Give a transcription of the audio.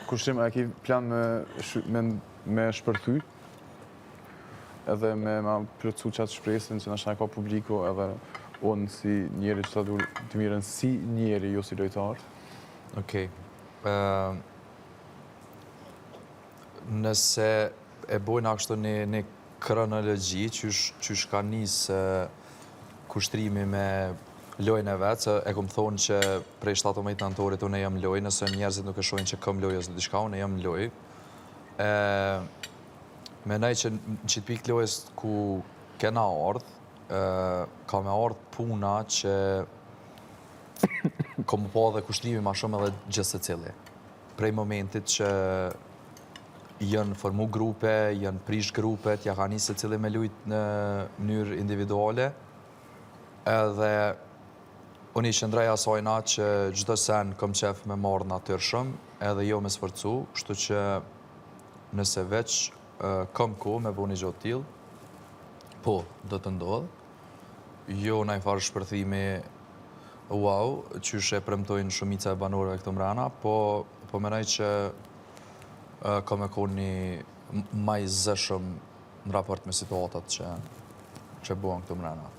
Kushtrim, a ki plan me, me, me shpërthy? Edhe me ma plotësu qatë shpresën që nashta e ka publiku edhe unë si njeri që ta du të mirën si njeri, jo si lojtar. Okej. Ë, Nëse e bojna kështu një, një kronologji, qysh, qysh ka nis kushtrimi me lojën e vet, se e kom thonë që prej 17 nëntorit unë jam lojë, nëse njerëzit nuk e shohin që kom lojë ose diçka, unë jam lojë. E, menoj që në qitë pikë lojës ku kena ardhë, e, ka me ardhë puna që ka më pa dhe kushtrimi ma shumë edhe gjithsecili. Prej momentit që janë formu grupe, janë prish grupet, ja ka nisë secili me lujt në mënyrë individuale, edhe unë i qëndroj asajna që çdo sen kom qef me marrë natyrshëm, edhe jo me sforcu, kështu që nëse veç kom ko me bo një gjë të tillë, po, do të ndodhë. Jo naj farë shpërthimi wow, qysh e premtojnë shumica e banorëve këtu mrena, po, po menoj që ka me konë një ma i zëshëm në raport me situatat që, që bëhen këtu mrena.